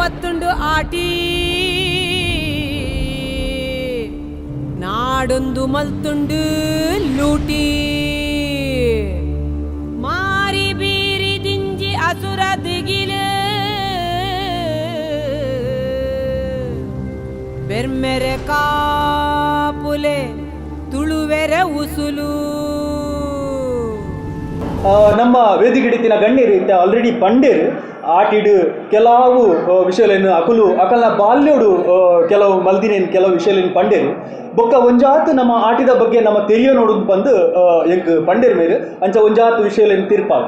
ಬತ್ತುಂಡು ಆಟಿ ನಾಡೊಂದು ಮಲ್ತುಂಡು ಲೂಟಿ ಮಾರಿ ಬೀರಿ ದಿಂಜಿ ಅಸುರ ದಿಗಿಲು ಬೆರ್ಮೆರೆ ಕಾಪುಲೆ ತುಳುವೆರೆ ಉಸುಲು. ನಮ್ಮ ವೇದಿಕೆಡಿತ್ತಿನ ಗಣ್ಯರು ಇತ್ತೆ ಆಲ್ರೆಡಿ ಪಂಡೇರು ಆಟಿಡ್ ಕೆಲವು ವಿಷಯಲೇನು ಅಕುಲು ಅಕಲ್ನ ಬಾಲ್ಯೋಡು ಕೆಲವು ಮಲ್ದಿನೇನು ಕೆಲವು ವಿಷಯಲೇನು ಪಂಡೇರು ಬೊಕ್ಕ ಒಂಜಾತ್ ನಮ್ಮ ಆಟಿದ ಬಗ್ಗೆ ನಮ್ಮ ತೆರಿಯೋ ನೋಡುದು ಬಂದು ಎಂಕ್ ಪಂಡೇರು ಮೇರು ಅಂಚ ಒಂಜಾತ್ ವಿಷಯಲೇನು ತೀರ್ಪಾಗ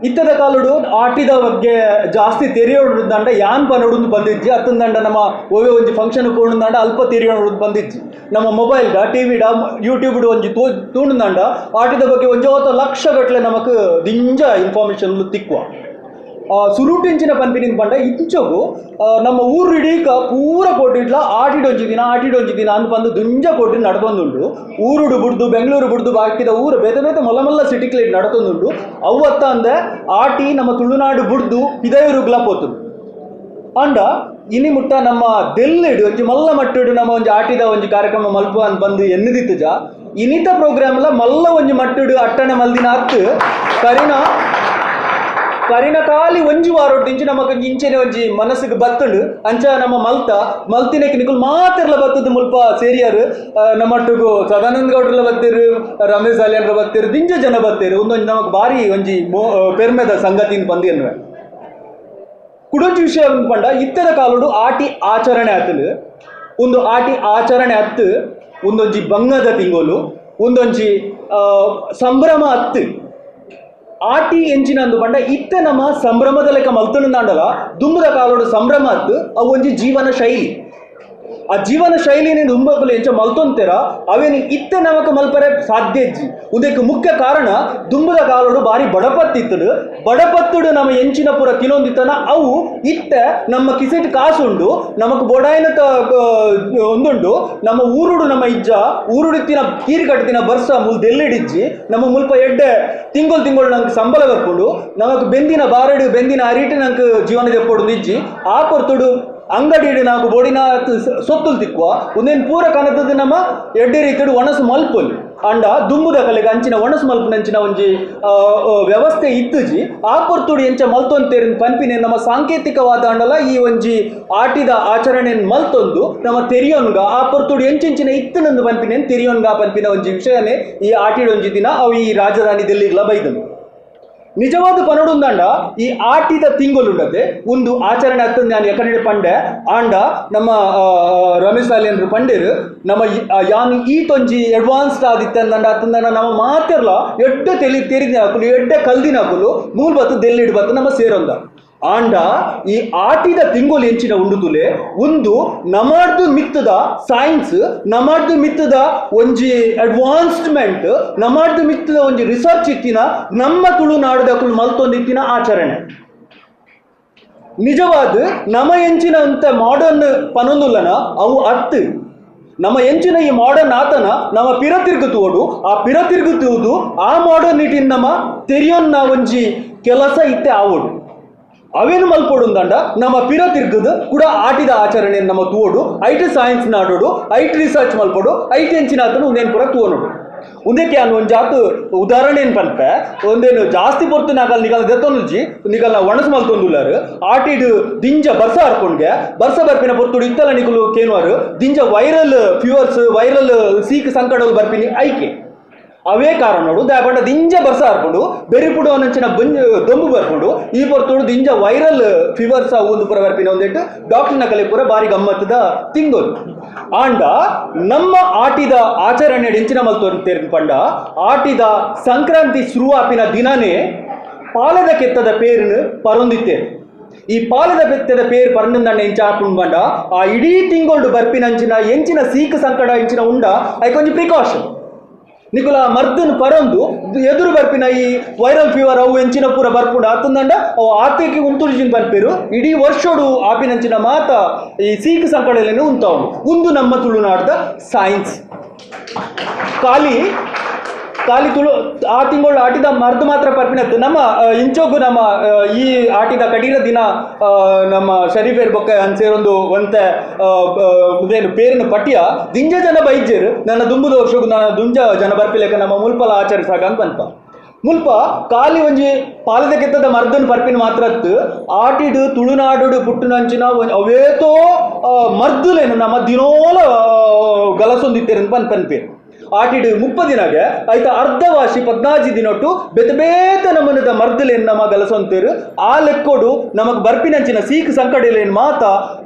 ಇತ್ತದ ಕಾಲುಡು ಆಟಿದ ಬಗ್ಗೆ ಜಾಸ್ತಿ ತೆರಿಯೋಡು ಯಾನ್ ಪನೋಡು ಬಂದಿಜ್ಜಿ ಅತ್ತಂದಂಡ ನಮ್ಮ ಒವೆ ಒಂಜಿ ಫಂಕ್ಷನ್ ಪೋಣುಂದಾಂಡ ಅಲ್ಪ ತೆರಿಯೋಡು ಬಂದಿಜ್ಜಿ. ನಮ್ಮ ಮೊಬೈಲ್ಡ ಟಿವಿಡ ಯೂಟ್ಯೂಬ್ ಒಂಜಿ ತೂಣುಂದಾಂಡ ಆಟಿದ ಬಗ್ಗೆ ಒಂಜೋತ ಲಕ್ಷ ಗಟ್ಟಲೆ ನಮಕ್ ದಿಂಜ ಇನ್ಫಾರ್ಮೇಷನ್ ತಿಕ್ಕುವ. ಸುರುಟಿಂಚಿನ ಪನ್ಪಿನಿಂದ ಪಂಡ ಇಂಚಗು ನಮ್ಮ ಊರು ಇಡೀಕ ಪೂರ ಕೊಟ್ಟಿಡ್ಲ ಆಟಿಡೊಂಜಿ ದಿನ ಆಟಿಡೊಂಜಿ ದಿನ ಅಂದ್ ಬಂದು ದುಂಜ ಕೊಟ್ಟಿ ನಡ್ತೊಂದುಂಡು. ಊರುಡು ಬುಡ್ದು ಬೆಂಗಳೂರು ಬುಡ್ದು ಬಾಕಿದ ಊರು ಬೇತೆ ಬೇತೆ ಮೊಲ್ಲ ಮೊಲ್ಲ ಸಿಟಿಕ್ಲೇಟ್ ನಡ್ತೊಂದುಂಡು. ಅವತ್ತ ಅಂದೆ ಆಟಿ ನಮ್ಮ ತುಳುನಾಡು ಬುಡ್ದು ಪಿದಯೂರುಗ್ಲ ಪೋತುಂಡು. ಅಂಡ ಇನಿ ಮುಟ್ಟ ನಮ್ಮ ದೆಲ್ಲಿಡು ಒಂಜಿ ಮಲ್ಲ ಮಟ್ಟಿಡು ನಮ್ಮ ಒಂಜಿ ಆಟಿದ ಒಂಜಿ ಕಾರ್ಯಕ್ರಮ ಮಲ್ಪ ಅಂತ ಬಂದು ಎನ್ನಿದಿತ್ತುಜ. ಇನಿತ ಪ್ರೋಗ್ರಾಮ್ಲ ಮಲ್ಲ ಒಂಜಿ ಮಟ್ಟಿಡು ಅಟ್ಟಣೆ ಮಲ್ದಿನ ಅತ್ತು ಕರಿನ ಕರಿನ ಖಾಲಿ ಒಂಜಿ ವಾರೊಡ್ದಿಂಚಿ ನಮಕ್ ಇಂಚೆನೆ ಒಂಜಿ ಮನಸ್ಸಿಗೆ ಬತ್ತುಂಡು. ಅಂಚ ನಮ್ಮ ಮಲ್ತ ಮಲ್ತಿನಕ್ಕೆ ನಿಕುಲು ಮಾತೆರ್ಲ ಬತ್ತದ ಮುಲ್ಪ ಸೇರಿಯಾರು ನಮ್ಮಟ್ಟುಗು ಸದಾನಂದ ಗೌಡ್ರಲ್ಲ ಬತ್ತೀರು, ರಮೇಶ್ ಅಲಿಯನ್ರ ಬತ್ತೀರು, ದಿಂಜ ಜನ ಬತ್ತೀರು. ಒಂದೊಂಜಿ ನಮಕ್ ಬಾರಿ ಒಂಜಿ ಪೆರ್ಮೆದ ಸಂಗತಿನ ಬಂದು ಎನ್ನುವೆ. ಕುಡೊಂಜಿ ವಿಷಯ ಪಂಡ ಇತ್ತರ ಕಾಲುಡು ಆಟಿ ಆಚರಣೆ ಆತಲು ಒಂದು ಆಟಿ ಆಚರಣೆ ಅತ್ತು ಒಂದೊಂಜಿ ಬಂಗದ ತಿಂಗೋಲು ಒಂದೊಂಜಿ ಸಂಭ್ರಮ ಅತ್ತು. ಆಟಿ ಎಂಚಿನ ಅಂದು ಪಂಡ ಇತ್ತೆ ನಮ್ಮ ಸಂಭ್ರಮದ ಲೆಕ್ಕ ಮಲ್ತುಂಡಲ್ಲ ದುಂಬದ ಕಾಲೋಡು ಸಂಭ್ರಮ ಅತ್ತು ಅವು ಒಂಜಿ ಜೀವನ ಶೈಲಿ. ಆ ಜೀವನ ಶೈಲಿನ ದುಂಬಕಲು ಎಂಚ ಮಲ್ತೊಂತೀರ ಅವೇನು ಇತ್ತೆ ನಮಕ್ ಮಲ್ಪರೆ ಸಾಧ್ಯ ಇಜ್ಜಿ. ಉದಕ್ಕೆ ಮುಖ್ಯ ಕಾರಣ ದುಂಬದ ಕಾಲೋಡು ಬಾರಿ ಬಡಪತ್ತಿತ್ತು. ಬಡಪತ್ತುಡು ನಮ್ಮ ಎಂಚಿನ ಪೂರ ತಿನ್ನೊಂದಿತ್ತನ ಅವು ಇತ್ತೆ ನಮ್ಮ ಕಿಸೆಟ್ ಕಾಸುಂಡು ನಮಕ್ ಬೊಡಾಯಿನ ಒಂದುಂಡು. ನಮ್ಮ ಊರುಡು ನಮ್ಮ ಇಜ್ಜ ಊರುಡಿತ್ತಿನ ಕೀರು ಕಟ್ಟಿನ ಬರ್ಸ ಮುಲ್ ದೆಲ್ಲಿಡಿಜ್ಜಿ ನಮ್ಮ ಮುಲ್ಪ ಎಡ್ಡೆ ತಿಂಗಳು ತಿಂಗಳು ನಂಗೆ ಸಂಬಳ ಬರ್ಕೊಂಡು ನಮಕ್ ಬೆಂದಿನ ಬಾರಡು ಬೆಂದಿನ ಅರಿಟು ನಂಗೆ ಜೀವನ ದೆಪ್ಪೊಡು ಇಜ್ಜಿ. ಆ ಪೊರ್ತುಡು ಅಂಗಡಿ ನಾವು ಬೋಡಿನ ಸೊತ್ತುಲು ತಿಕ್ಕುವ ಒಂದೇನು ಪೂರ ಕನತದ ನಮ್ಮ ಎಡ್ಡೆ ರೀತಿಡು ಒಣಸು ಮಲ್ಪುಲ್ ಅಂಡ ದುಂಬುದ ಕಲೆಗೆ ಅಂಚಿನ ಒಣಸು ಮಲ್ಪುನಂಚಿನ ಒಂಜಿ ವ್ಯವಸ್ಥೆ ಇತ್ತುಜಿ. ಆ ಪೊರ್ತುಡು ಎಂಚ ಮಲ್ತೊಂತೇರಿನ ಪನ್ಪಿನೆ ನಮ್ಮ ಸಾಂಕೇತಿಕವಾದ ಅಂಡಲ ಈ ಒಂಜಿ ಆಟಿದ ಆಚರಣೆಯನ್ನು ಮಲ್ತೊಂದು ನಮ್ಮ ತೆರಿಯೋನ್ಗ ಆ ಪೊರ್ತುಡು ಎಂಚೆಂಚಿನ ಇತ್ತನಂದು ಪನ್ಪಿನೇನು ತೆರಿಯೋನ್ಗ ಪನ್ಪಿನ ಒಂಜಿ ವಿಷಯನೇ ಈ ಆಟಿಡೊಂಜಿ ದಿನ ಅವು ಈ ರಾಜಧಾನಿ ದಿಲ್ಲಿಗ್ಲ ಬೈದನು. ನಿಜವಾದ ಪನಡುಂದಾಂಡ ಈ ಆಟಿದ ತಿಂಗಳುಂಡತೆ ಒಂದು ಆಚರಣೆ ಅತ್ತ ನಾನು ಎಕಡೆ ಪಂಡೆ ಆಂಡ ನಮ್ಮ ರಮೇಶ್ ಅಲಿಯನ್ರು ಪಂಡೇರು ನಮ್ಮ ಯಾನ್ ಈ ತೊಂಜಿ ಅಡ್ವಾನ್ಸ್ಡ್ ಆದಿತ್ತಂದಂಡ ಅತ್ತಂದಂಡ ನಮ್ಮ ಮಾತಿರ್ಲ ಎಡ್ಡೆ ತೆಲಿ ತೆರಿದಿನ ಹಾಕಲು ಎಡ್ಡೆ ಕಲ್ದಿನ ಹಾಕಲು ಮೂಲ್ ಬತ್ತು ದೆಲ್ಲಿಡ್ ಬತ್ತು ನಮ್ಮ ಸೇರೊಂದ. ಆಂಡ ಈ ಆಟಿದ ತಿಂಗೋಲು ಎಂಚಿನ ಉಂಡುತುಲೆ ಒಂದು ನಮಾಡ್ದು ಮಿತ್ತದ ಸೈನ್ಸ್ ನಮಾಡ್ದು ಮಿತ್ತದ ಒಂಜಿ ಅಡ್ವಾನ್ಸ್ಮೆಂಟ್ ನಮಾಡ್ದು ಮಿತ್ತದ ಒಂಜಿ ರಿಸರ್ಚ್ ಇತ್ತಿನ ನಮ್ಮ ತುಳುನಾಡುದಕುಲು ಮಲ್ತೊಂದಿತ್ತಿನ ಆಚರಣೆ. ನಿಜವಾದ ನಮ್ಮ ಎಂಚಿನ ಅಂತ ಮಾಡರ್ನ್ ಪನೊಂದುಲ್ಲನ ಅವು ಅತ್ತು ನಮ್ಮ ಎಂಚಿನ ಈ ಮಾಡರ್ನ್ ಆತನ ನಮ್ಮ ಪಿರತಿರ್ಗುತ್ತುವಡು ಆ ಪಿರತಿರ್ಗುತ್ತುವುದು ಆ ಮಾಡರ್ನ್ ಇಟ್ಟಿನ ನಮ್ಮ ತೆರಿಯೊನ್ನ ಒಂಜಿ ಕೆಲಸ ಇತ್ತೆ ಆವೋಡು. ಅವೇನು ಮಲ್ಪೊಡುಂದಂಡ ನಮ್ಮ ಪಿರ ತಿರ್ಗದು ಕೂಡ ಆಟಿದ ಆಚರಣೆ ನಮ್ಮ ತೂವೋಡು ಐಟ್ ಸೈನ್ಸ್ ನಾಡೋಡು ಐಟ್ ರಿಸರ್ಚ್ ಮಲ್ಪೊಡು ಐಟ್ ಎಂಚಿನ ಆತನು ಒಂದೇನು ಪೂರ ತೂವನೋಡು. ಒಂದಕ್ಕೆ ಅನ್ ಒಂದು ಜಾತು ಉದಾಹರಣೆ ಏನು ಪನ್ಪೆ ಒಂದೇನು ಜಾಸ್ತಿ ಪೊರ್ತು ನಾಗಲ್ ನಿಗಲ್ ದೆತ್ತೊಂದುಜಿ ನಿಗಲ್ನ ಒಣಸು ಮಲ್ತೊಂದುಲ್ಲಾರು ಆಟಿಡು ದಿಂಜ ಬರ್ಸ ಹರ್ಕೊಂಡ್ಗೆ ಬರ್ಸ ಬರ್ಪಿನ ಪೊರ್ತುಡು ಇತ್ತಲ ನಿಗುಲು ಕೇನುವಾರು ದಿಂಜ viral fevers viral ಸೀಕ್ ಸಂಕಟಗಳು ಬರ್ಪಿನಿ ಐಕೆ ಅವೇ ಕಾರಣ ನೋಡು ದಾಪಂಡ ದಿಂಜ ಬರ್ಸ ಹರ್ಕೊಂಡು ಬೆರಿಪುಡು ಅನ್ನಂಚಿನ ಬಂಜ್ ದೊಂಬು ಬರ್ಕೊಂಡು ಈ ಪೊರ್ತುಡು ದಿಂಜ ವೈರಲ್ ಫೀವರ್ಸ್ ಒಂದು ಪುರ ಬರ್ಪಿನ ಒಂದಿಟ್ಟು ಡಾಕ್ಟರ್ನ ಕಲೆ ಪೂರ ಬಾರಿ ಗಮ್ಮತ್ತದ ತಿಂಗೋದು. ಆಂಡ ನಮ್ಮ ಆಟಿದ ಆಚರಣೆ ಎಂಚಿನ ಮಲ್ತೊಂತೇರಿನ ಪಂಡ ಆಟಿದ ಸಂಕ್ರಾಂತಿ ಶುರುವಾಪಿನ ದಿನನೇ ಪಾಲದ ಕೆತ್ತದ ಪೇರಿನ ಪರೊಂದಿತ್ತೇರು. ಈ ಪಾಲದ ಬೆತ್ತದ ಪೇರು ಪರಂದಂಡ ಎಂಚ ಆಪುಂಡು ಪಂಡ ಆ ಇಡೀ ತಿಂಗೋಲ್ಡು ಬರ್ಪಿನಂಚಿನ ಎಂಚಿನ ಸೀಕ ಸಂಕಟ ಎಂಚಿನ ಉಂಡ ಐಕೊಂಜಿ ಪ್ರಿಕಾಷನ್ ನಿಕುಲ ಮರ್ದನ್ ಪರೊಂದು ಎದುರು ಬರ್ಪಿನ ಈ ವೈರಲ್ ಫೀವರ್ ಅವು ಎಂಚಿನ ಪೂರ ಬರ್ಪುಂಡು ಆತಂದಂಡ ಅವು ಆತಕ್ಕೆ ಉಂತುಳಿಜಿನ ಬರ್ಪೇರು ಇಡೀ ವರ್ಷೋಡು ಆಪಿನಂಚಿನ ಮಾತ ಈ ಸೀಕ ಸಂಕಟಲೇನು ಉಂತಾವು. ಒಂದು ನಮ್ಮ ತುಳುನಾಡ್ದ ಸೈನ್ಸ್. ಖಾಲಿ ಖಾಲಿ ತುಳು ಆ ತಿಂಗಳು ಆಟಿದ ಮರ್ದು ಮಾತ್ರ ಪರ್ಪಿನತ್ತು. ನಮ್ಮ ಇಂಚೋಗು ನಮ್ಮ ಈ ಆಟಿದ ಕಡೀರ ದಿನ ನಮ್ಮ ಶರೀಫೇರ್ ಬೊಕ್ಕ ಅನ್ಸೇರೊಂದು ಒಂತೆ ಇದೇನು ಪೇರಿನ ಪಟ್ಟಿಯ ದಿಂಜ ಜನ ಬೈಜೇರು ನನ್ನ ದುಂಬುದ ವರ್ಷಕ್ಕೂ ನನ್ನ ದುಂಜ ಜನ ಬರ್ಪಿಲೆಕ್ಕ ನಮ್ಮ ಮುಲ್ಪಲ ಆಚರಿಸಾಗ ಅಂತ ಪನ್ಪ. ಮುಲ್ಪ ಖಾಲಿ ಒಂಜಿ ಪಾಲದ ಕೆತ್ತದ ಮರ್ದನ್ ಪರ್ಪಿನ ಮಾತ್ರ ಆಟಿಡು ತುಳುನಾಡು ಪುಟ್ಟುನಂಚಿನ ಅವೇತೋ ಮರ್ದುಲೇನು ನಮ್ಮ ದಿನೋಲ ಗಲಸೊಂದಿತ್ತೇರು ಪನ್ ಪನ್ಪೇರು. ಆಟಿಡು 30 ದಿನಗೆ ಆಯ್ತ ಅರ್ಧವಾಸಿ 14 ದಿನೊಟ್ಟು ಬೇತೆ ಬೇತೆ ನಮೂನದ ಮರ್ದುಲೇನು ನಮ್ಮ ಗಲಸೊಂತೇರು. ಆ ಲೆಕ್ಕೋಡು ನಮಗ್ ಬರ್ಪಿನಂಚಿನ ಸೀಕ್ ಸಂಕಡಲೇನು ಮಾತ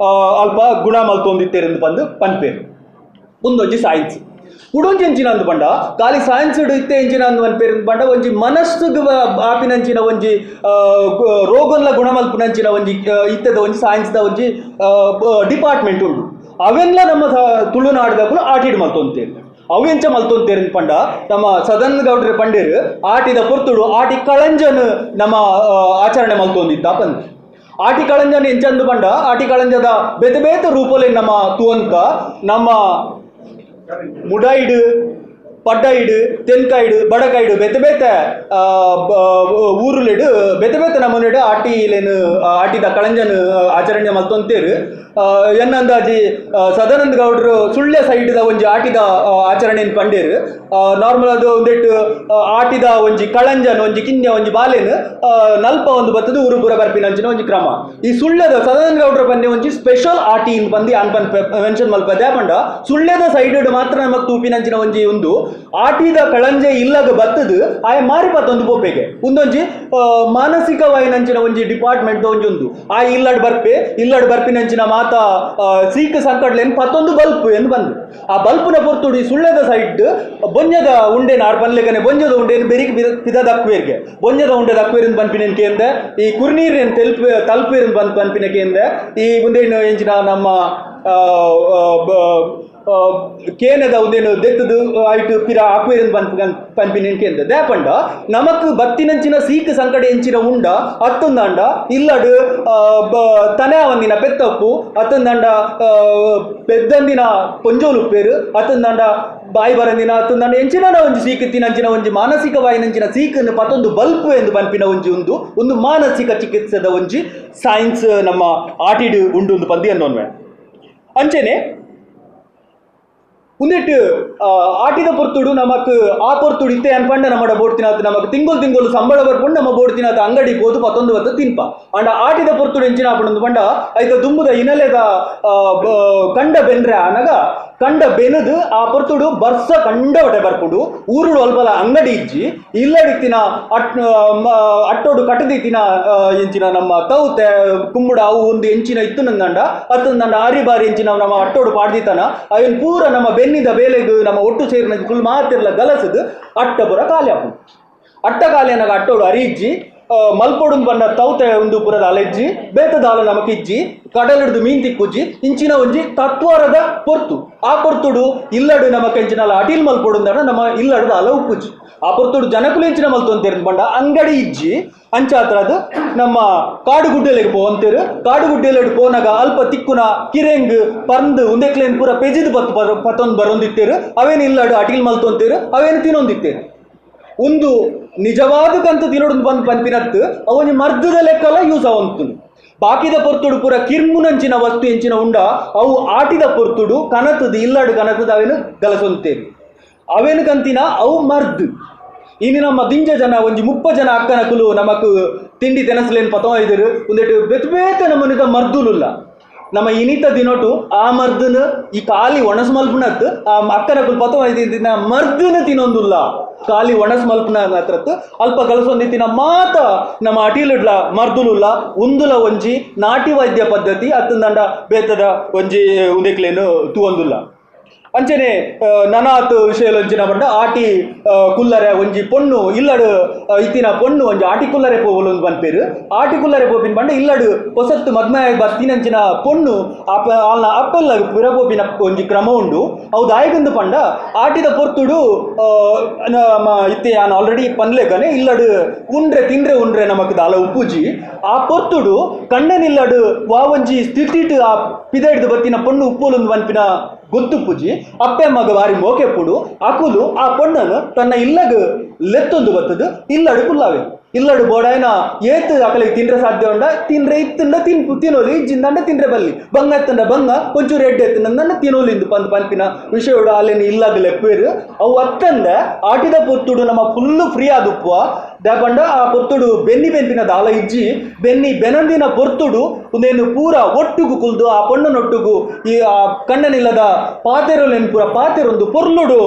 ಅಲ್ಪ ಗುಣ ಮಲ್ತೊಂದಿತ್ತೇರು ಬಂದು ಪನ್ಪೇರು. ಒಂದೊಂಜಿ ಸೈನ್ಸ್ ಉಡೊಂಜಿ ಎಂಚಿನ ಅಂದು ಪಂಡ ಖಾಲಿ ಸೈನ್ಸ್ ಇತ್ತೆ ಎಂಚಿನ ಅಂದು ಪನ್ಪೇರು ಪಂಡ ಒಂಜಿ ಮನಸ್ಸುಗ್ ಆಪಿನಂಚಿನ ಒಂಜಿ ರೋಗನ್ಲ ಗುಣಮಲ್ಪುನಂಚಿನ ಒಂಜಿ ಇತ್ತದ ಒಂಜಿ ಸೈನ್ಸ್ದ ಒಂಜಿ ಡಿಪಾರ್ಟ್ಮೆಂಟ್ ಉಂಡು. ಅವೆಲ್ಲ ನಮ್ಮ ತುಳುನಾಡದಕ್ಕೂ ಆಟಿಡ್ ಮಲ್ತೊಂತೇರು. ಅವೆಂಚ ಮಲ್ತೊಂತೇರು ಪಂಡ ನಮ್ಮ ಸದನ್ ಗೌಡ್ರೆ ಪಂಡೇರು ಆಟಿದ ಪೊರ್ತುಡು ಆಟಿ ಕಳಂಜನ್ ನಮ್ಮ ಆಚರಣೆ ಮಲ್ತೊಂದಿತ್ತ ಪಂದ್. ಆಟಿ ಕಳಂಜನ್ ಎಂಚಂದು ಪಂಡ ಆಟಿ ಕಳಂಜದ ಬೇತೆ ಬೇತೆ ರೂಪಲೆ ನಮ್ಮ ತುವಂತ ನಮ್ಮ ಮುಡೈಡು ಪಡ್ಡೈಡು ತೆನ್ಕಾಯ್ಡು ಬಡಕಾಯ್ಡು ಬೇತೆ ಬೇತೆ ಊರುಲೆಡು ಬೇತೆ ಬೇತೆ ನಮೂನೆಡು ಆಟಿಲೇನು ಆಟಿದ ಕಳಂಜನ್ ಆಚರಣೆ ಮಲ್ತೊಂತೇರು. ಎನ್ನಂದಾಜಿ ಸದಾನಂದ ಗೌಡ್ರು ಸುಳ್ಯ ಸೈಡ್ದ ಒಂಜಿ ಆಟಿದ ಆಚರಣೆಯನ್ನು ಪಂಡೇರು. ನಾರ್ಮಲ್ ಅದು ಒಂದೆಟ್ಟು ಆಟಿದ ಒಂಜಿ ಕಳಂಜನ್ ಒಂಜಿ ಕಿನ್ಯ ಒಂಜಿ ಬಾಲೆನ್ ನಲ್ಪ ಒಂದು ಬತ್ತದು ಊರು ಪೂರ ಬರ್ಪಿನಂಚಿನ ಒಂಜಿ ಕ್ರಮ. ಈ ಸುಳ್ಯದ ಸದಾನಂದ ಗೌಡ್ರ ಪಂಡೆ ಒಂಜಿ ಸ್ಪೆಷಲ್ ಆಟಿ ಇನ್ ಬಂದು ಅನ್ ಪನ್ ಮೆನ್ಷನ್ ಮಲ್ಪದೆ ಪಂಡ ಸುಳ್ಯದ ಸೈಡ್ ಮಾತ್ರ ನಮಗ್ ತೂಪಿನಂಚಿನ ಒಂಜಿ ಒಂದು ಆಟಿದ ಕಳಂಜೆ ಇಲ್ಲಗ ಬತ್ತದು ಆಯ ಮಾರಿ ಪತ್ತೊಂದು ಪೋಪೆಗೆ ಒಂದೊಂಜಿ ಮಾನಸಿಕವಾಯಿನಂಚಿನ ಒಂಜಿ ಡಿಪಾರ್ಟ್ಮೆಂಟ್ ಒಂಜಿ ಒಂದು ಆ ಇಲ್ಲಡ್ ಬರ್ಪೆ ಇಲ್ಲಡ್ ಬರ್ಪಿನಂಚಿನ ಮಾತ ಸೀಕ ಸಂಕಡ್ಲೇನು ಪತ್ತೊಂದು ಬಲ್ಪ್ ಎಂದು ಬಂದು ಆ ಬಲ್ಪ್ನ ಪೊರ್ತುಡಿ ಸುಳ್ಯದ ಸೈಡ್ ಬೊಂಜದ ಉಂಡೆ ನಾರ್ ಪನ್ಲೆಕನೆ ಬೊಂಜದ ಉಂಡೆನು ಬೆರಿಕ್ ಪಿದ ದಕ್ವೇರ್ಗೆ ಬೊಂಜದ ಉಂಡೆ ದಕ್ವೇರಿನ ಪನ್ಪಿನ ಕೇಂದೆ ಈ ಕುರ್ನೀರಿನ ತೆಲ್ಪು ತಲ್ಪೇರಿನ ಬಂದು ಪನ್ಪಿನ ಕೇಂದೆ ಈ ಮುಂದೇನು ಎಂಚಿನ ನಮ್ಮ ಕೇನದ ಉದೇನು ದೆತ್ತದು ಆಯ್ತು ಪಿರ ಆಕ್ವೇರಿನ ಪನ್ಪ ಪನ್ಪಿನ ಕೇಂದ ದೇಪಂಡ ನಮಕ್ ಬತ್ತಿನಂಚಿನ ಸೀಕ ಸಂಕಡ ಎಂಚಿನ ಉಂಡ ಅತ್ತೊಂದಾಂಡ ಇಲ್ಲಡು ತನೆ ಒಂದಿನ ಪೆತ್ತಪ್ಪು ಅತ್ತೊಂದಾಂಡ ಪೆದ್ದಂದಿನ ಪೊಂಜೋಲುಪ್ಪೇರು ಅತ್ತೊಂದಾಂಡ ಬಾಯಿ ಬರಂದಿನ ಅತ್ತೊಂದಾಂಡ ಎಂಚಿನ ಒಂಜಿ ಸೀಕತ್ತಿನಂಚಿನ ಒಂಜಿ ಮಾನಸಿಕ ವಾಯಿನಂಚಿನ ಸೀಕನ್ನು ಪತ್ತೊಂದು ಬಲ್ಪು ಎಂದು ಪನ್ಪಿನ ಒಂಜಿ ಒಂದು ಒಂದು ಮಾನಸಿಕ ಚಿಕಿತ್ಸೆದ ಒಂಜಿ ಸೈನ್ಸ್ ನಮ್ಮ ಆಟಿಡು ಉಂಡು ಒಂದು ಪಂದಿ ಅನ್ನೋನ್ವೆ. ಅಂಚೆನೆ ಉಂದಿಟ್ಟು ಆಟಿದ ಪೊರ್ತುಡು ನಮಕ್ ಆ ಪೊರ್ತುಡು ಇತ್ತೆ ಅನ್ಪಂಡ ನಮ್ಮಡ ಬೋಡ್ತಿನಾತ್ ನಮಕ್ ತಿಂಗೊಲು ತಿಂಗೊಲು ಸಂಬಳ ಬರ್ಪುಂಡು ನಮ್ಮ ಬೋಡ್ತಿನಾತ್ ಅಂಗಡಿ ಪೋದು ಪತ್ತೊಂದು ಬತ್ತ ತಿನ್ಪ. ಅಂಡ ಆಟಿದ ಪೊರ್ತುಡು ಎಂಚಿನ ಆಪುಂಡು ಪಂಡ ಐತ ದುಂಬುದ ಇನಲೆದ ಕಂಡ ಬೆನ್ರೆ ಆನಗ ಕಂಡ ಬೆನದು ಆ ಪೊರ್ತುಡು ಬರ್ಸ ಕಂಡ ಒಟೆ ಬರ್ಪುಂಡು ಊರುಡು ಅಲ್ಪಲ ಅಂಗಡಿ ಇಜ್ಜಿ ಇಲ್ಲಡಿತ್ತಿನ ಅಟ್ ಅಟ್ಟೋಡು ಕಟ್ಟದಿತ್ತಿನ ಎಂಚಿನ ನಮ್ಮ ತೌತೆ ಕುಂಬುಡ ಅವು ಒಂದು ಎಂಚಿನ ಇತ್ತು ನಂದಂಡ ಅತ್ತಂದಂಡ ಆರಿ ಬಾರಿ ಎಂಚಿನ ನಮ್ಮ ಅಟ್ಟೋಡು ಪಾಡ್ದಿತ್ತನ ಅವನ್ ಪೂರ ನಮ್ಮ ಬೆನ್ನಿದ ಬೇಲೆಗು ನಮ್ಮ ಒಟ್ಟು ಸೇರಿನ ಕುಲ್ ಮಾತಿರ್ಲ ಗಲಸದು ಅಟ್ಟ ಪೂರ ಖಾಲಿ ಆಪುಂಡು. ಅಟ್ಟ ಖಾಲಿ ಅನ್ನಾಗ ಅಟ್ಟೋಡು ಅರಿ ಇಜ್ಜಿ ಮಲ್ಪೊಡು ಪಂಡ ತೌತೆ ಒಂದು ಪುರದ ಅಲೆಜ್ಜಿ ಬೇತದಾಲ ನಮಕ್ ಇಜ್ಜಿ ಕಡಲಿಡ್ದು ಮೀನ್ ತಿಕ್ಕುಜ್ಜಿ ಇಂಚಿನ ಒಂಜಿ ತತ್ವಾರದ ಪೊರ್ತು. ಆ ಪೊರ್ತುಡು ಇಲ್ಲಡು ನಮಕ್ ಎಂಚಿನ ಅಟಿಲ್ ಮಲ್ಪೊಡು ಅಂದ ನಮ್ಮ ಇಲ್ಲಡುದ ಅಲ ಉಪ್ಪುಜ್ಜಿ. ಆ ಪೊರ್ತುಡು ಜನಕುಲು ಎಂಚಿನ ಮಲ್ತೊಂತೇರು ಪಂಡ ಅಂಗಡಿ ಇಜ್ಜಿ ಅಂಚಾತ್ರ ಅದು ನಮ್ಮ ಕಾಡುಗುಡ್ಡೆಲೆಗೆ ಪೋವಂತೇರು. ಕಾಡುಗುಡ್ಡೆಲೆಡು ಪೋನಾಗ ಅಲ್ಪ ತಿಕ್ಕುನ ಕಿರೆಂಗ್ ಪರ್ಂದು ಉಂದೆಕ್ಲೇನ್ ಪೂರ ಪೆಜಿದು ಪತ್ತು ಪತ್ತೊಂದು ಬರೊಂದಿತ್ತೇರು ಅವೇನು ಇಲ್ಲಡು ಅಟಿಲ್ ಮಲ್ತೊಂತೇರು ಅವೇನು ತಿನ್ನೊಂದಿತ್ತೇರು. ಒಂದು ನಿಜವಾದ ಕಂತು ತಿನ್ನೋಡು ಬಂದು ಪನ್ಪಿನತ್ತು ಅವನಿ ಮರ್ದದ ಲೆಕ್ಕಲ ಯೂಸ್ ಅವಂತು. ಬಾಕಿದ ಪೊರ್ತುಡು ಪೂರ ಕಿರ್ಮುನಂಚಿನ ವಸ್ತು ಎಂಚಿನ ಉಂಡ ಅವು ಆಟಿದ ಪೊರ್ತುಡು ಕನತದು ಇಲ್ಲಡು ಕನತದ ಅವೇನು ಗಲಸೊಂತೇರು ಅವೇನು ಕಂತಿನ ಅವು ಮರ್ದು. ಇನ್ನು ನಮ್ಮ ದಿಂಜ ಜನ ಒಂಜಿ 30 ಜನ ಅಕ್ಕನಕುಲು ನಮಕ್ ತಿಂಡಿ ತೆನಸಲೇನು ಪತೋ ಇದ್ರು ಒಂದೆಟ್ಟು ಬೇತೆ ಬೇತೆ ನಮ್ಮನಿದ ಮರ್ದುಲುಲ್ಲ ನಮ್ಮ ಇನಿತ ದಿನೊಟು ಆ ಮರ್ದನ ಈ ಖಾಲಿ ಒಣಸ್ ಮಲ್ಪುನತ್ ಆ ಅಕ್ಕನಕುಲು ಪತೋ ದಿನ ಮರ್ದನ ತಿನ್ನೊಂದುಲ್ಲ ಖಾಲಿ ಒಣಸ್ ಮಲ್ಪುನ ಮಾತ್ರತ್ತು ಅಲ್ಪ ಗಲಸೊಂದಿತ್ತಿನ ಮಾತ ನಮ್ಮ ಅಟಿಲುಡ್ಲ ಮರ್ದುಲುಲ್ಲ ಉಂದುಲ ಒಂಜಿ ನಾಟಿ ವೈದ್ಯ ಪದ್ಧತಿ ಅತ್ತಂದಂಡ ಬೇತದ ಒಂಜಿ ಉಂದೆಕ್ಲೇನು ತೂವೊಂದುಲ್ಲ. ಅಂಚನೆ ನನಾತ್ ವಿಷಯ ಪಂಡ ಆಟಿ ಕುಲ್ಲರೆ ಒಂಜಿ ಪೊಣ್ಣು ಇಲ್ಲಡು ಇತ್ತಿನ ಪೊಣ್ಣು ಒಂಜಿ ಆಟಿ ಕುಲ್ಲರೆ ಪೋವಲು ಒಂದು ಪನ್ಪೇರು. ಆಟಿ ಕುಲ್ಲರೆ ಪೋಪಿನ ಪಂಡ ಇಲ್ಲಡು ಹೊಸತ್ತು ಮದ್ಮೆ ಬತ್ತಿನಂಚಿನ ಪೊಣ್ಣು ಅಪ್ಪ ಅಲ್ಲ ಅಪ್ಪೆಲ್ಲ ಪಿರ ಪೋಪಿನ ಒಂಜಿ ಕ್ರಮ ಉಂಡು. ಅವು ದಾಯಕಂದು ಪಂಡ ಆಟಿದ ಪೊರ್ತುಡು ನಮ್ಮ ಇತ್ತೆ ಯಾನ್ ಆಲ್ರೆಡಿ ಪನ್ಲೆಕನೆ ಇಲ್ಲಡು ಉಂಡ್ರೆ ತಿಂಡ್ರೆ ಉಂಡ್ರೆ ನಮಕ್ ದಾಲ ಉಪ್ಪುಜಿ. ಆ ಪೊರ್ತುಡು ಕಣ್ಣನಿಲ್ಲಡು ವಾ ಒಂಜಿ ಸ್ಥಿತಿಟ್ ಆ ಪಿದೈಡ್ದು ಬತ್ತಿನ ಪೊಣ್ಣು ಉಪ್ಪುಲೊಂದು ಪನ್ಪಿನ ಗೊತ್ತುಪ್ಪುಜಿ. ಅಪ್ಪೆ ಅಮ್ಮಗ ಬಾರಿ ಮೋಕೆಪ್ಪುಡು. ಅಕುಲು ಆ ಪೊಣ್ಣನು ತನ್ನ ಇಲ್ಲಗ ಲೆತ್ತೊಂದು ಬತ್ತದು ಇಲ್ಲಡು ಕುಲ್ಲಾವೆ. ಇಲ್ಲಡು ಬೋಡಾಯನ ಏತ್ ಅಕಲಿಗೆ ತಿಂದ್ರೆ ಸಾಧ್ಯ ಉಂಡ ತಿಂದ್ರೆ ಇತ್ತಂಡ ತಿನ್ಪು ತಿನ್ನೋಲಿ, ಇಜ್ಜಿಂದಂಡ ತಿಂದ್ರೆ ಬಲ್ಲಿ, ಬಂಗ ಎತ್ತಂಡ ಬಂಗ, ಒಂಚೂರು ಎಡ್ಡೆ ಎತ್ತಂಡ ತಿನ್ನೋಲಿ ಇಂದು ಪಂದ್ ಪನ್ಪಿನ ವಿಷಯಡು ಅಲ್ಲೇನು ಇಲ್ಲಾಗ ಲೆಪ್ಪೇರು. ಅವು ಅತ್ತಂದ ಆಟಿದ ಪೊತ್ತುಡು ನಮ್ಮ ಫುಲ್ಲು ಫ್ರೀ ಆದುಪ್ಪುವ. ದಾಪಂಡ ಆ ಪೊತ್ತುಡು ಬೆನ್ನಿ ಬೆನ್ಪಿನ ದಾಲ ಇಜ್ಜಿ, ಬೆನ್ನಿ ಬೆನಂದಿನ ಪೊರ್ತುಡು ಒಂದೇನು ಪೂರ ಒಟ್ಟುಗು ಕುಲ್ದು ಆ ಪೊಣ್ಣನೊಟ್ಟುಗು ಈ ಆ ಕಣ್ಣನಿಲ್ಲದ ಪಾತೆರೊಲೆನ್ ಪೂರ ಪಾತೆರೊಂದು ಪೊರ್ಲುಡು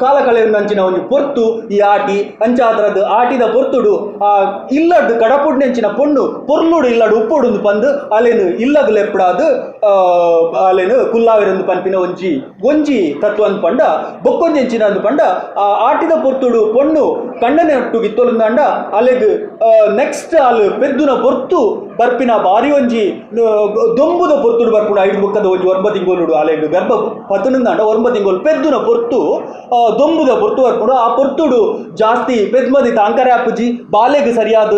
ಕಾಲ ಕಳೆಯೊಂದಂಚಿನ ಒಂಜಿ ಪೊರ್ತು ಈ ಆಟಿ. ಅಂಚಾದ್ರದ್ದು ಆಟಿದ ಪೊರ್ತುಡು ಆ ಇಲ್ಲಡ್ದು ಕಡಪುಡ್ನೆಂಚಿನ ಪೊಣ್ಣು ಪೊರ್ಲುಡು ಇಲ್ಲಡು ಉಪ್ಪುಡು ಪಂದು ಅಲೇನು ಇಲ್ಲಗ್ ಲೆಪ್ಪಡಾದು ಅಲೇನು ಕುಲ್ಲಾವಿರಂದು ಪನ್ಪಿನ ಒಂಜಿ ಒಂಜಿ ತತ್ವ ಅಂದ್ ಪಂಡ. ಬೊಕ್ಕೊಂಜೆಂಚಿನ ಅಂದ್ ಪಂಡ ಆ ಆಟಿದ ಪೊರ್ತುಡು ಪೊಣ್ಣು ಕಣ್ಣನೆ ಒಟ್ಟುಗು ಇತ್ತೊಲುಂದಾಂಡ ಅಲೆಗ್ ನೆಕ್ಸ್ಟ್ ಅಲ್ ಪೆದ್ದುನ ಪೊರ್ತು ಬರ್ಪಿನ ಬಾರಿ ಒಂಜಿ ದೊಂಬುದ ಪೊರ್ತುಡು ಬರ್ಪುಂಡು. ಐದು ಬೊಕ್ಕದ ಒಂಜಿ 9 ತಿಂಗೊಲುಡು ಅಲೆಗ್ ಗರ್ಭ ಪತ್ತುಂದಾಂಡ 9 ತಿಂಗೊಲು ಪೆದ್ದುನ ಪೊರ್ತು ದೊಂಬುದ ಪೊರ್ತು ಬರ್ಪುಂಡು. ಆ ಪೊರ್ತುಡು ಜಾಸ್ತಿ ಪೆದ್ಮದಿ ತಾಂಕರೆ ಆಪುಜಿ, ಬಾಲೆಗ್ ಸರಿಯಾದ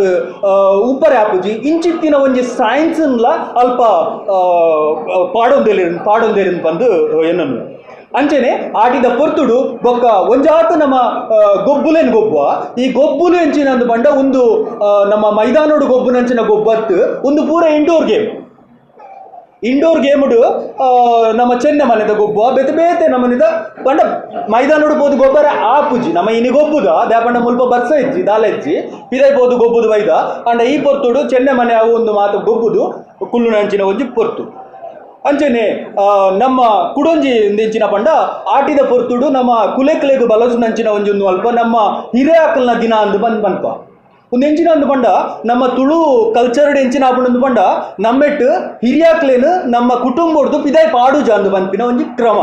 ಉಪ್ಪರೆ ಆಪುಜಿ. ಇಂಚಿತ್ತಿನ ಒಂಜಿ ಸೈನ್ಸ್ನ್ಲ ಅಲ್ಪ ಪಾಡೊಂದೇರಿ ಪಾಡೊಂದೇರಿನ್ ಪಂದು ಎನ್ನನು. ಅಂಚೆನೆ ಆಟಿದ ಪೊರ್ತುಡು ಬೊಕ್ಕ ಒಂಜಾತ ನಮ್ಮ ಗೊಬ್ಬುಲೇನ್ ಗೊಬ್ಬುವ. ಈ ಗೊಬ್ಬುಲು ಎಂಚಿನ ಅಂದ್ ಪಂಡ ಒಂದು ನಮ್ಮ ಮೈದಾನೋಡು ಗೊಬ್ಬುನಂಚಿನ ಗೊಬ್ಬತ್ತು ಒಂದು ಪೂರ indoor game. Indoor ಗೇಮ್ಡು ನಮ್ಮ ಚೆನ್ನ ಮನೆದ ಗೊಬ್ಬುವ, ಬೇತೆ ಬೇತೆ ನಮ್ಮನಿದ ಪಂಡ ಮೈದಾನೋಡು ಪೋದು ಗೊಬ್ಬರ ಆಪುಜಿ. ನಮ್ಮ ಇನಿ ಗೊಬ್ಬುದ ದಾಪಂಡ ಮುಲ್ಪ ಬರ್ಸ ಇಜ್ಜಿ ದಾಲ ಇಜ್ಜಿ ಪಿದೈ ಪೋದು ಗೊಬ್ಬುದು ವೈದ. ಅಂಡ ಈ ಪೊರ್ತುಡು ಚೆನ್ನೆ ಮನೆ ಅವು ಒಂದು ಮಾತು ಗೊಬ್ಬುದು ಕುಲ್ಲುನಂಚಿನ ಒಂಜಿ ಪೊರ್ತು. ಅಂಚೆನೆ ನಮ್ಮ ಕುಡೊಂಜಿ ಎಂಚಿನ ಪಂಡ ಆಟಿದ ಪೊರ್ತುಡು ನಮ್ಮ ಕುಲೆಕ್ಲೆಗ್ ಬಲಸುನಂಚಿನ ಒಂಜಿ ಒಂದು ಅಲ್ಪ ನಮ್ಮ ಹಿರಿಯಾಕಲ್ನ ದಿನ ಅಂದು ಬಂದ್ ಪನ್ಪ. ಒಂದು ಎಂಚಿನ ಅಂದು ಪಂಡ ನಮ್ಮ ತುಳು ಕಲ್ಚರ್ಡ್ ಎಂಚಿನ ಆಪುಂಡು ಪಂಡ ನಮ್ಮೆಟ್ಟು ಹಿರಿಯಾಕ್ಲೇನು ನಮ್ಮ ಕುಟುಂಬಡ್ದು ಪಿದಾಯ್ ಪಾಡುಜ ಅಂದು ಪನ್ಪಿನ ಒಂಜಿ ಕ್ರಮ.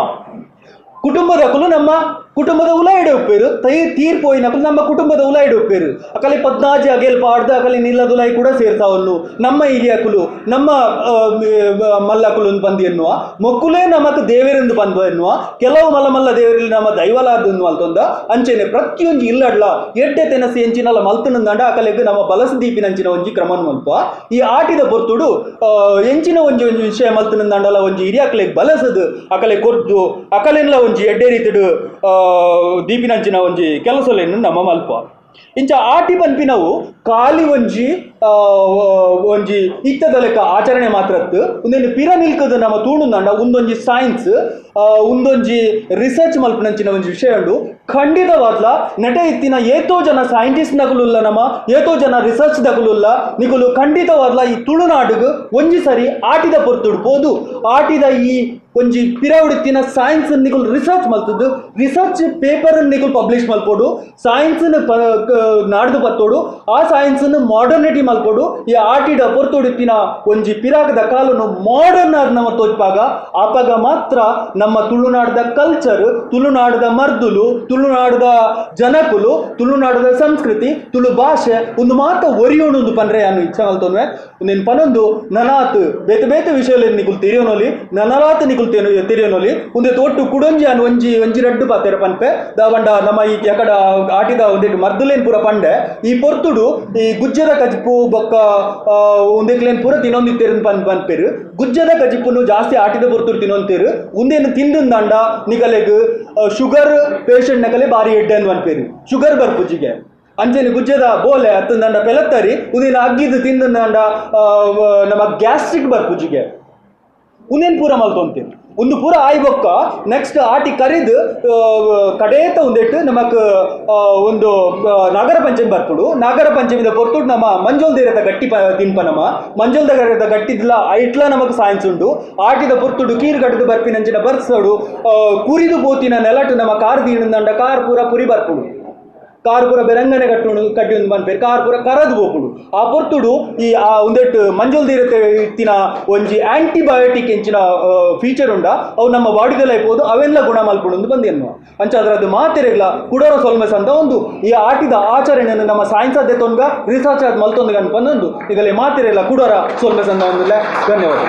ಕುಟುಂಬದಕುಲು ನಮ್ಮ ಕುಟುಂಬದ ಉಲಾಯಿಡೆ ಉಪ್ಪೇರು, ತೈ ತೀರ್ಪೋಯಿನಕುಲು ನಮ್ಮ ಕುಟುಂಬದ ಉಲಾಯಿಡೆ ಉಪ್ಪೇರು. ಅಕಲಿ 14 ಅಗೇಲ್ ಪಾಡ್ದು ಅಕಲಿ ನಿಲ್ಲದುಲಾಯಿ ಕೂಡ ಸೇರ್ತಾವನ್ನು ನಮ್ಮ ಹಿರಿಯಕುಲು ನಮ್ಮ ಮಲ್ಲಕುಲು ಬಂದು ಎನ್ನುವ ಮೊಕ್ಕುಲೇ ನಮಕ್ ದೇವರೆಂದು ಬಂದು ಎನ್ನುವ ಕೆಲವು ಮಲ್ಲ ಮಲ್ಲ ದೇವರಲ್ಲಿ ನಮ್ಮ ದೈವಲಾದ ಅಲ್ತೊಂದ. ಅಂಚೆನೆ ಪ್ರತಿಯೊಂಜಿ ಇಲ್ಲಡ್ಲ ಎಡ್ಡೆ ತೆನಸಿ ಎಂಚಿನಲ್ಲ ಮಲ್ತನಂದಂಡ ಅಕಲೆಗ್ ನಮ್ಮ ಬಲಸ ದೀಪಿನಂಚಿನ ಒಂಜಿ ಕ್ರಮನ್ ಮಲ್ಪ. ಈ ಆಟಿದ ಪೊರ್ತುಡು ಎಂಚಿನ ಒಂಜಿ ಒಂಜಿ ವಿಷಯ ಮಲ್ತನಂದಂಡಲ ಒಂಜಿ ಹಿರಿಯಕಲೆಗ್ ಬಲಸದು ಅಕಲೆ ಕೊರ್ದು ಅಕಲೆನ್ಲ ಒಂಜಿ ಎಡ್ಡೆ ರೀತಿಡು ದೀಪಿನಂಚಿನ ಒಂಜಿ ಕೆಲಸಲೇನು ನಮ್ಮ ಮಲ್ಪ. ಇಂಚ ಆಟಿ ಪನ್ಪಿನವು ಖಾಲಿ ಒಂಜಿ ಒಂಜಿ ಇತ್ತದ ಲೆಕ್ಕ ಆಚರಣೆ ಮಾತ್ರತ್ತು. ಒಂದೇನು ಪಿರ ನಿಲ್ಕದ ನಮ್ಮ ತೂಣುಂದಂಡ ಒಂದೊಂಜಿ ಸೈನ್ಸ್ ಒಂದೊಂಜಿ ರಿಸರ್ಚ್ ಮಲ್ಪನಂಚಿನ ಒಂಜಿ ವಿಷಯ ಉಂಡು. ಖಂಡಿತವಾದ್ಲ ನೆಟ ಇತ್ತಿನ ಏತೋ ಜನ ಸೈಂಟಿಸ್ಟ್ ನಕಲುಲ್ಲ ನಮ್ಮ ಏತೋ ಜನ ರಿಸರ್ಚ್ ದಕಲುಲ್ಲ ನಿಕುಲು ಖಂಡಿತವಾದ್ಲ ಈ ತುಳುನಾಡುಗು ಒಂಜಿ ಸರಿ ಆಟಿದ ಪೊರ್ತುಡು ಪೋದು ಆಟಿದ ಈ ಒಂಜಿ ಪಿರವುಡಿತ್ತಿನ ಸೈನ್ಸ್ ನಿಕುಲು ರಿಸರ್ಚ್ ಮಲ್ತದ್ದು ರಿಸರ್ಚ್ ಪೇಪರ್ ನಿಕುಲು ಪಬ್ಲಿಷ್ ಮಲ್ಪೋಡು, ಸೈನ್ಸ್ ನಾಡ್ದು ಪತ್ತೋಡು, ಆ ಸೈನ್ಸ್ ಮಾಡರ್ನಿಟಿ ಮಲ್ಪೋಡು. ಈ ಆಟಿಡ ಪೊರ್ತುಡಿತ್ತಿನ ಒಂಜಿ ಪಿರಾಕದ ಕಾಲನು ಮಾಡರ್ನ್ ಆದ್ ನಮ್ಮ ತೋಜ್ಪಾಗ ಆಪಗ ಮಾತ್ರ ನಮ್ಮ ತುಳುನಾಡದ ಕಲ್ಚರ್, ತುಳುನಾಡದ ಮರ್ದುಲು, ತುಳುನಾಡದ ಜನಕುಲು, ತುಳುನಾಡದ ಸಂಸ್ಕೃತಿ, ತುಳು ಭಾಷೆ ಒಂದು ಮಾತ ಒರಿಯೋಣು ಪನ್ರೆ ಅನ್ನು ಇಚ್ಛೆ ಮಲ್ತೊನ್ವೆ. ನಿನ್ ಪನೊಂದು ನನಾತ್ ಬೇತೆ ಬೇತೆ ವಿಷಯದಲ್ಲಿ ನಿಕುಲು ತಿರಿಯೋನೊಲಿ ನನಲಾತ್ ನಿಕುಲು ತಿರಿಯೋನೊಲಿ ಒಂದೇ ತೋಟು ಕುಡೊಂಜಿ ಅನ್ ಒಂಜಿ ಒಂಜಿ ರಡ್ಡು ಪಾತೆರ ಪನ್ಪೆ ದಾವಂಡ ನಮ್ಮ ಈ ಯಕಡ ಆಟಿದ ಒಂದಿಟ್ಟು ಮರ್ದುಲೇನ್ ಪೂರ ಪಂಡೆ ಈ ಪೊರ್ತುಡು ಈ ಗುಜ್ಜದ ಕಜಿಪು ಬೊಕ್ಕ ಒಂದೆಕ್ಲೇನ್ ಪೂರ ತಿನ್ನೊಂದಿತ್ತೇರು ಪನ್ ಪನ್ಪೇರು. ಗುಜ್ಜದ ಕಜಿಪುನು ಜಾಸ್ತಿ ಆಟಿದ ಪೊರ್ತುಡು ತಿನ್ನೊಂತೇರು. ಉಂದೇನು ತಿಂದಂಡ ನಿಕಲೆಗ್ ಶುಗರ್ ಪೇಷಂಟ್ ನಕಲೆ ಬಾರಿ ಎಡ್ಡೆ ಅಂದ್ ಪನ್ಪೇರು, ಶುಗರ್ ಬರ್ಪುಜಿಗೆ. ಅಂಚೆನೆ ಗುಜ್ಜದ ಬೋಲೆ ಅತ್ತಂದಂಡ ಪೆಲತ್ತರಿ ಉಂದೇನು ಅಗ್ಗಿದು ತಿಂದಂಡ ನಮ್ಮ ಗ್ಯಾಸ್ಟ್ರಿಕ್ ಬರ್ಪುಜಿಗೆ. ಉಂದೇನು ಪೂರ ಮಲ್ತೊಂತೇರು. ಒಂದು ಪೂರ ಆಯ್ ಬೊಕ್ಕ ನೆಕ್ಸ್ಟ್ ಆಟಿ ಕರಿದು ಕಡೇತ ಒಂದಿಟ್ಟು ನಮಕ್ ಒಂದು ನಾಗರ ಪಂಚಮಿ ಬರ್ಪುಡು. ನಾಗರ ಪಂಚಮಿದ ಪೊರ್ತುಡು ನಮ್ಮ ಮಂಜೋಲ್ ದೇರದ ಗಟ್ಟಿ ತಿನ್ಪ ನಮ್ಮ ಮಂಜೋಲ್ ದೇರದ ಗಟ್ಟಿದ್ಲ ಐಟ್ಲ ನಮಕ್ ಸೈನ್ಸ್ ಉಂಡು. ಆಟಿದ ಪೊರ್ತುಡು ಕೀರು ಕಟ್ಟದು ಬರ್ಪಿನಂಚಿನ ಬರ್ಸೋಡು ಕುರಿದು ಪೋತಿನ ನೆಲಟು ನಮ್ಮ ಕಾರ್ ದೀಣಂದಂಡ ಕಾರ್ ಪೂರ ಪುರಿ ಬರ್ಪುಡು, ಕಾರ್ ಪೂರ ಬೆರಂಗನೆ ಕಟ್ಟುಂಡು ಕಟ್ಟಿ ಒಂದು ಪನ್ಪೇರು, ಕಾರ್ ಪೂರ ಕರದು ಪೋಪುಂಡು. ಆ ಪೊರ್ತುಡು ಈ ಆ ಒಂದೆಟ್ಟು ಮಂಜೋಲ್ ದೀರತೆ ಇತ್ತಿನ ಒಂಜಿ ಆಂಟಿಬಯೋಟಿಕ್ ಎಂಚಿನ ಫೀಚರ್ ಉಂಡ ಅವು ನಮ್ಮ ಬಾಡಿದೆಲ್ಲ ಇಪ್ಪೋದು ಅವೆಲ್ಲ ಗುಣ ಮಲ್ಪುಂಡು ಬಂದು ಎನ್ನುವ. ಅಂಚಾದ್ರೆ ಅದು ಮಾತೆರೆಗ್ಲ ಕುಡೋರ ಸೊಲ್ಮೆಸ್ ಅಂತ ಒಂದು ಈ ಆಟಿದ ಆಚರಣೆಯನ್ನು ನಮ್ಮ ಸೈನ್ಸ್ ಅದೇ ತೊಂಗ ರಿಸರ್ಚ್ ಆದ ಮಲ್ತೊಂದು ಅನ್ಪಂದೊಂದು ಈಗಲೇ ಮಾತೆರೆಲ್ಲ ಕುಡೋರ ಸೊಲ್ಮೆಸ್ ಅಂತ ಒಂದಿಲ್ಲ. ಧನ್ಯವಾದ.